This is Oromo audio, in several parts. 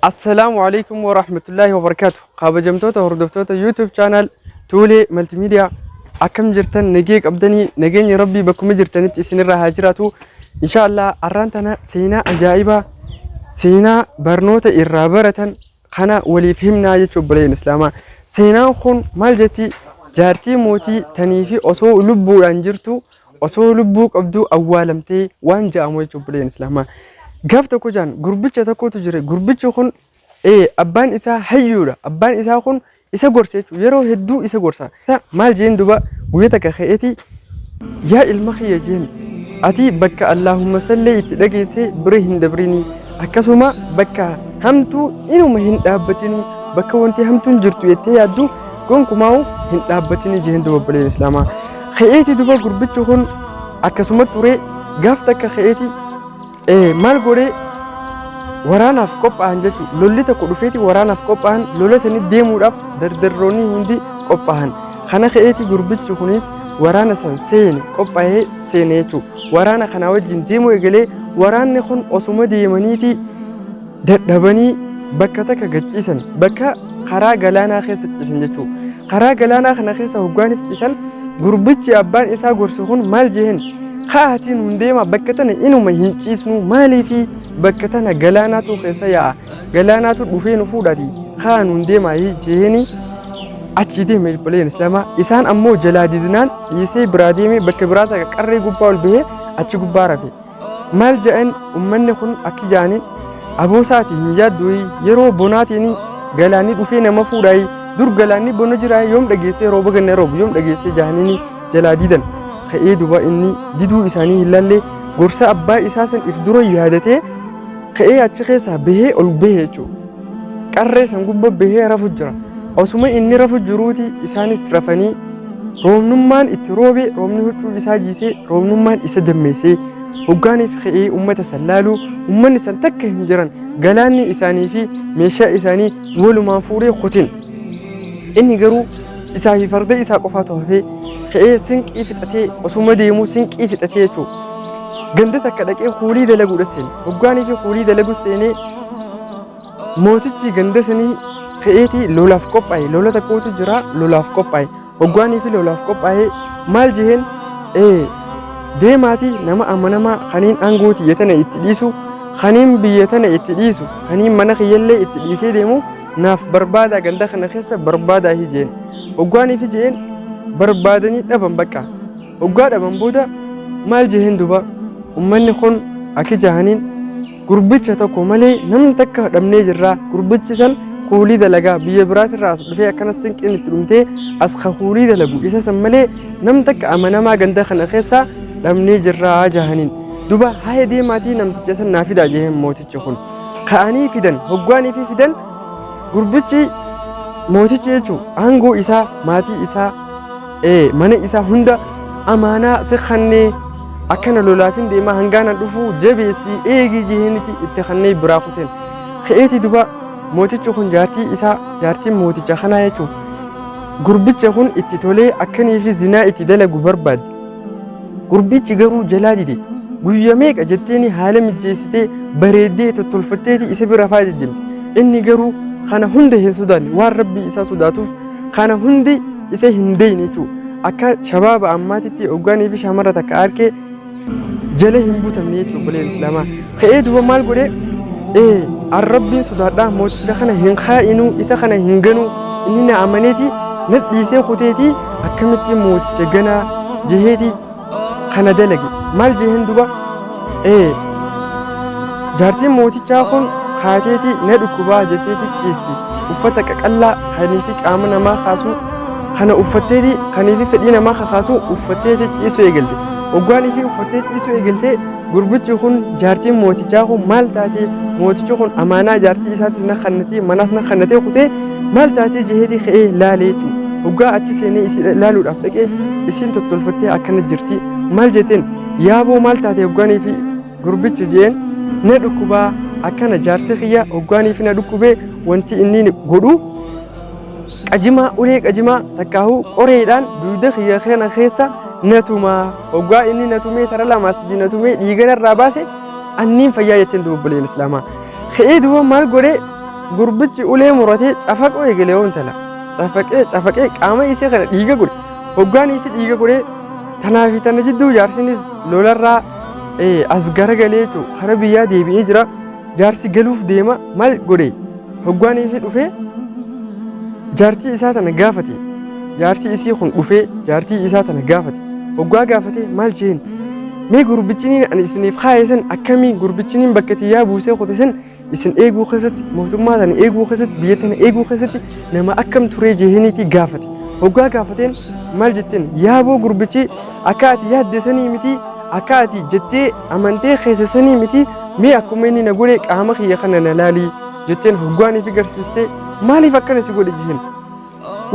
Assalaamu alaikum warahmatullaahi wabarakaatu. Kabajamtoota hordoftoota YouTube channel Tuulee Multimedia, akkam jirtan? Nagee qabdanii? Nageenya Rabbii bakkuma jirtanitti isinirraa haa jiraatu. Inshaallah arraan tana seenaa ajaa'ibaa, seenaa barnoota irraa baratan kana waliif himnaa jechuun obboleeyyan Islaamaa. Seenaan kun maal jetti? Jaartii mootii tanii fi osoo lubbuudhaan jirtu, osoo lubbuu qabduu awwaalamtee waan ja'amu jechuun obboleeyyan Islaamaa. Gaaf tokko jaan gurbicha tokkotu jira. Gurbichi kun abbaan isaa hayyuudha. Abbaan isaa kun isa gorsa jechuudha. Yeroo hedduu isa gorsa. Maal jeen duba? Guyya takka ka'eeti, "Yaa ilma kiyya," jeen, "ati bakka Allaahumma sallee itti dhageessee bira hin dabrinii, akkasuma bakka hamtuu inuma hin dhaabbatinii, bakka wanti hamtuun jirtu jettee yaaddu gonkumaa'u hin dhaabbatinii," jeen duba obboleen Islaamaa. Ka'eeti duba gurbichi kun akkasuma ture. Gaaf takka ka'eeti maal godhee? Waraanaaf qophaa'an jechuudha. Lolli tokko dhufeeti waraanaaf qophaa'an. Lola sanii deemuudhaaf dardarroonni hundi qophaa'an. Kana ka'eeti gurbichi kunis waraana san seene, qophaa'ee seene jechuudha. Waraana kanaa wajjin deemuu eegalee. Waraanni kun osuma deemaniiti dadhabanii bakka takka gachiisan, bakka karaa galaanaa keessa ciisan jechuudha. Karaa galaanaa kana keessa hoggaaniif ciisan, gurbichi abbaan isaa gorsu kun maal jeen? "Ka'aatiin nun deema, bakka tana inuma hin ciisnu. Maaliifi? Bakka tana galaanaatu keessa yaa'a, galaanaatu dhufee nu fuudhati, ka'aa nun deemaa," jeeni achii deeme. Obboleen Islaamaa, isaan ammoo jalaa didnaan dhiisee biraa deeme. Bakka biraa takka qarree gubbaa ol bahee achi gubbaa rafe. Maal jedhan ummanni kun? Akki jedhanii, "Aboosaati hin yaaddu, yeroo bonaatiin galaanni dhufee nama fuudhaayi. Dur galaanni bona jiraa yoom dhageessee? Rooba ganna roobu yoom dhageessee?" Jahaniini jalaa didan. Ka'ee duba inni diduu isaanii hin laallee, gorsa abbaa isaa san if dura yaadatee ka'ee achi keessaa bahee ol bahee jechuudha. Qarree san gubba bahee rafu jira. Osuma inni rafu jiruuti isaanis rafanii roobnummaan itti roobe, roobni huccuu isaa jiisee, roobnummaan isa dammeessee. Hoggaaniif ka'ee ummata san laaluu, ummanni san takka hin jiran. Galaanni isaanii fi meeshaa isaanii walumaan fuudhee kutin. Inni garuu isaa fi farda isaa qofaatu hafee. Ka'ee sinqii fixatee osuma deemuu, sinqii fixatee jechuudha. Ganda takka dhaqee kuulii dalaguudha seene. Hoggaanii fi kuulii dalagu seenee, mootichi ganda sanii ka'eeti lolaaf qophaa'e. Lola tokkotu jira, lolaaf qophaa'e. Hoggaanii fi lolaaf qophaa'e maal jeheen? "Deemaati nama amanamaa kaniin aangoo tiyya tana itti dhiisu, kaniin biyya tana itti dhiisu, kaniin mana kiyyallee itti dhiisee deemu naaf barbaadaa, ganda kana keessa barbaadaa," jeen. Hoggaanii fi jeen barbaadanii dhaban. Bakka hoggaa dhaban booda maal jeheen duba ummanni kun? Akki jahaniin, "Gurbicha tokko malee namni takka dhabnee jirraa. Gurbichi san kuulii dalagaa biyya biraatirraa as dhufee akkana sinqiin itti dhumtee as ka kuulii dalagu, isa san malee nam takka amanamaa ganda kana keessa dhabnee jirraa," jahaniin duba. "Haya, deemaatii namticha san naa fidaa," jeheen mootichi kun. Ka'anii fidan. Hoggaanii fi fidan gurbichi, mootichi jechuun aangoo isaa, maatii isaa, mana isaa hunda amaanaa si kannee, akkana lolaafin deemaa, hangaana dhufuu jabeessii eegii jeheeniti itti kannee biraa kuteen. Ka'eeti duba mootichi kun jaartii isaa, jaartiin mooticha kanaa jechuun, gurbicha kun itti tolee akkanii fi zinaa itti dalagu barbaadde. Gurbichi garuu jalaa dide. Guyya meeqa jetteeni haala mijjeessitee, bareeddee tottolfatteeti isa bira faa deddeemte. Inni garuu kana hunda hin sodaanne. Waan Rabbii isaa sodaatuuf kana hundi isa hin deeyne jechuudha. Akka shabaaba ammaatitti hoggaanii fi shamara takka arkee jala hin butamne jechuudha obboleen Islaamaa. Ka'ee duba maal godhee? An Rabbiin sodaadhaa, mooticha kana hin kaa'inuu, isa kana hin ganuu, inni na amaneeti na dhiisee kuteeti, akkamitti mooticha ganaa jeheeti kana dalage. Maal jeheen duba? Jaartiin mootichaa kun kaateeti na dhukkubaa jetteeti ciisti. Uffata qaqallaa kanii fi qaama namaa kaasuu kana uffatteeti, kanii fi fedhii namaa kakaasu uffatteeti ciisuu eegalte. Hoggaanii fi uffattee ciisuu eegalte, gurbichi kun, jaartiin mootichaa kun maal taatee, mootichi kun amaanaa jaartii isaatis na kannatee, manaas na kannatee kutee, maal taatee jeheeti ka'ee laalee jechuudha. Hoggaa achi seenee isii laaluudhaaf dhaqee, isiin tottolfattee akkana jirti. Maal jetteen? "Yaaboo, maal taate?" Hoggaanii fi gurbichi jeen, "Na dhukkubaa akkana jaarsi kiyya. Hoggaanii fi na dhukkubee wanti inni godhu qajimaa, ulee qajimaa takkaahuu qoreedhaan dugda kiyya kana keessa na tumaa. Hoggaa inni na tumee tara lamaa sadii na tumee dhiiga narraa baase, anniin fayyaa," jetteen duba obboleen Islaamaa. Ka'ee duba maal godhee? Gurbichi ulee muratee cafaquu eegale yoo intala. Cafaqee cafaqee qaama isee kana dhiiga godhe. Hoggaanii fi dhiiga godhee tanaa fi tana jidduu jaarsinis lolarraa as garagalee jechuudha. Kara biyyaa deebi'ee jira. Jaarsi galuuf deema maal godhe? Hoggaanii fi dhufee jaartii isaa tana gaafate. Jaarsi isii kun dhufee jaartii isaa tana gaafate. Hoggaa gaafate maal jeen? Mee gurbichiniin ani isiniif kaaye san akkamii gurbichiniin bakka tiyyaa buusee kute san isin eeguu keessatti mootummaa tana eeguu keessatti biyya tana eeguu keessatti nama akkam turee jeeniitii gaafate. Hoggaa gaafateen maal jetteen yaaboo gurbichi akka ati yaadde sanii miti akka ati jettee amantee keessa sanii miti mee akkuma inni na godhe qaama kiyya kana na laalii jetteen hoggaanii fi garsiistee maaliif akkana si godhe jeen.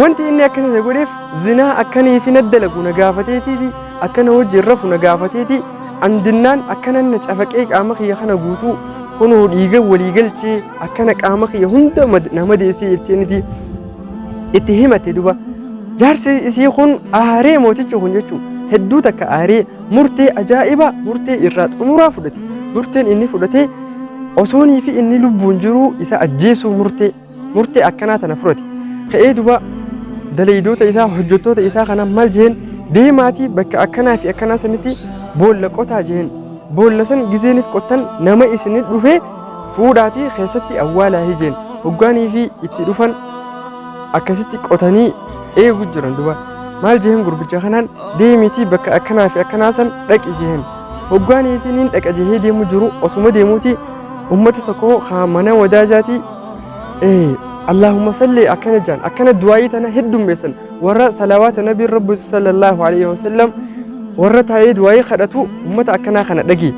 Wanti inni akkana na godheef zinaa akkanii fi na dalagu na gaafateetiiti akkana wajjin rafu na gaafateeti andinnaan akkana na cafaqee qaama kiyya kana guutuu kunoo dhiiga walii galchee akkana qaama kiyya hunda na madeessee jetteenitii itti himate duba. Jaarsi isii kun aaree mootichi kun jechuun hedduu takka aaree murtee ajaa'ibaa murtee irraa xumuraa fudhate. Murteen inni fudhate osoonii fi inni lubbuun jiruu isa ajjeesuu murtee akkanaa tana fudhate. Ka'ee duba dalaydoota isaa hojjettoota isaa kana maal jeen deemaatii bakka akkanaa fi akkanaa sanitti boolla qotaa jeen. Boolla san gizeeniif qottan nama isinit dhufee fuudhaatii keessatti awwaalaa jeen. Hoggaanii fi itti dhufan akkasitti qotanii eegu jiran duba. Maal jeen gurbicha kanaan deemiitii bakka akkanaa fi akkanaa san dhaqi jeen. Hoggaanii fi niin dhaqa jehee deemu jiru osuma deemuuti ummata tokko haa mana wadaajaatii Allahumma salli akkana jaan akkana du'aayii tana heddummeessan warra salawaata nabiin rabbi sallallahu alaihi wasallam warra taa'ee du'aayii kadhatu ummata akkanaa kana dhagee.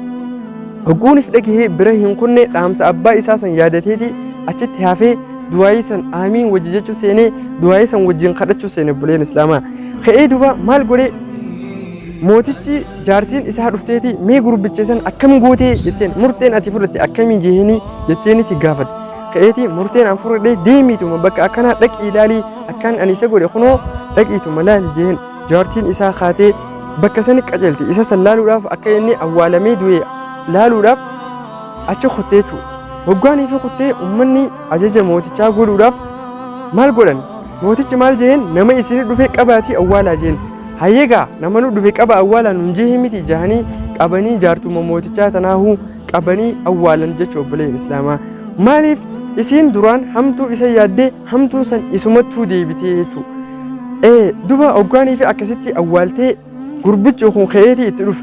Hogguunif dhagahee bira hin kunne dhaamsa abbaa isaa san yaadateeti achitti hafee du'aayii san aamiin wajji jechuu seenee du'aayii san wajjin kadhachuu seene obboleen islaamaa. Ka'ee duba maal godhee mootichi jaartiin isaa dhufteeti mee gurbicha san akkam gootee jetteen murteen ati fudhatte akkamii jeheenii jetteenitti gaafate. Ka'eeti murteen an fudhadhee deemiituma bakka akkanaa dhaqii ilaalii akkaan ani isa godhe kunoo dhaqiituma laali jeheen jaartiin isaa kaatee bakka sani qajeelte isa san laaluudhaaf akka inni awwaalamee du'e laaluudhaaf achi kuttee jechuudha. Hoggaanii fi kuttee uummanni ajaja mootichaa godhuudhaaf maal godhan? Mootichi maal jeheen nama isin dhufe qabaatii awwaalaa jeheen. Hayyeegaa nama nu dhufe qaba awwaalaa nun jehee miti jahanii qabanii jaartuma mootichaa tanaahuu qabanii awwaalan jechuu obboleen islaamaa. Maaliif isiin duraan hamtuu isa yaaddee hamtuun san isumattuu deebitee jechuudha. Duba hoggaanii fi akkasitti awwaaltee gurbichi kun ka'eetii itti dhufe.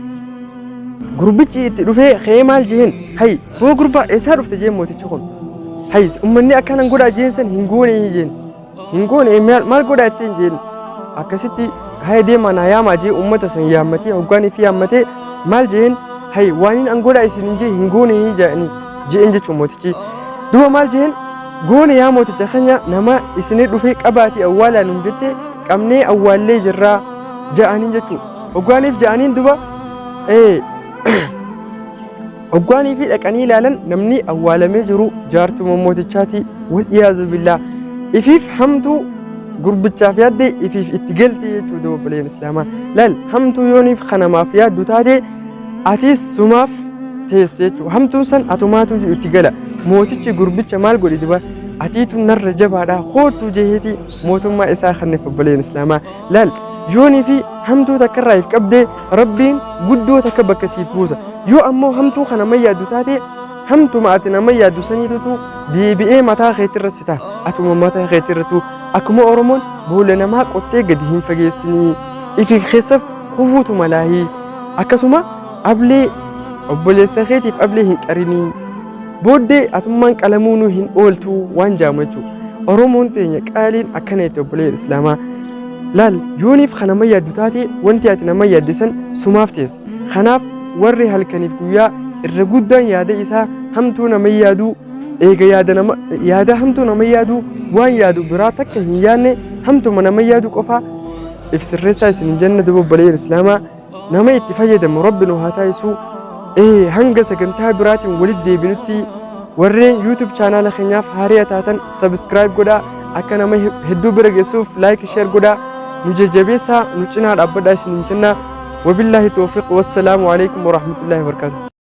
Gurbichi itti dhufee ka'ee maal jeheen hay boo gurbaa eessaa dhufte jeen mootichi kun. Hay uummanni akkanan godhaa jeen san hin goone jeen. Hin goone maal godhaa ittiin jeen. Akkasitti hay deemaa naa yaamaa jee uummata san yaammatee hoggaanii fi yaammatee maal jeen hay waan an godhaa isin hin jee hin goone jedhanii jeen jechuun mootichi. Duba maal jeen goone yaa mooticha keenya nama isinii dhufee qabaatii awwaalaa nuun jette qabnee awwaallee jirraa ja'aniin jechuudha. Hoggaaniif ja'aniin duba hoggaanii fi dhaqanii ilaalan namni awwaalamee jiru jaartuma mootichaati wal iyaazu billaa. Ifiif hamtuu gurbichaaf yaadde ifiif itti galte jechuudha obboleen islaamaa. Laal hamtuu yooniif kanamaaf yaaddu taate atis sumaaf teesse jechuudha. Hamtuun san atumaatu itti gala. Mootichi gurbicha maal godhe duba atiitu narra jabaadha kootu jeheeti mootummaa isaa kanneef obboleen islaamaa. Laal yoonii fi hamtuu takka irraa if qabdee rabbiin guddoo takka bakka siif buusa. Yoo ammoo hamtuu kana nama yaaddu taate hamtuma ati nama yaaddu saniitutu deebi'ee mataa keetirra si ta'a. Atuma mataa keetirrattu akkuma Oromoon boolla namaa qottee gadi hin fageessinii ifiif keessaaf kufuutu malaahii. Akkasuma ablee obboleessa keetiif ablee hin qarinii. Booddee atummaan qalamuu nu hin ooltu waan jaamu jechuudha. Oromoon teenya qaaliin akkana itti obboleen islaamaa. Laal yooniif kan nama yaaddu taate wanti ati nama yaadde san sumaaf teessa. Kanaaf warri halkaniif guyyaa irra guddaan yaada isaa hamtuu nama yaaduu eega yaada nama yaada hamtuu nama yaaduu waan yaadu biraa takka hin yaadne hamtuma nama yaadu qofaa if sirreessaa isin hin jenna duba obboleen islaamaa. Nama itti fayyadamu rabbi nu haa taasisu. Hanga sagantaa biraatiin walitti deebinutti warreen YouTube chaanaala keenyaaf haariya taatan subscribe godhaa akka nama hedduu bira geessuuf like share godhaa nu jajjabeessaa nu cinaa dhaabbadhaa isiniin jenna. Wabillaahi tawfiiq wassalaamu alaikum warahmatullaahi wabarakaatuh.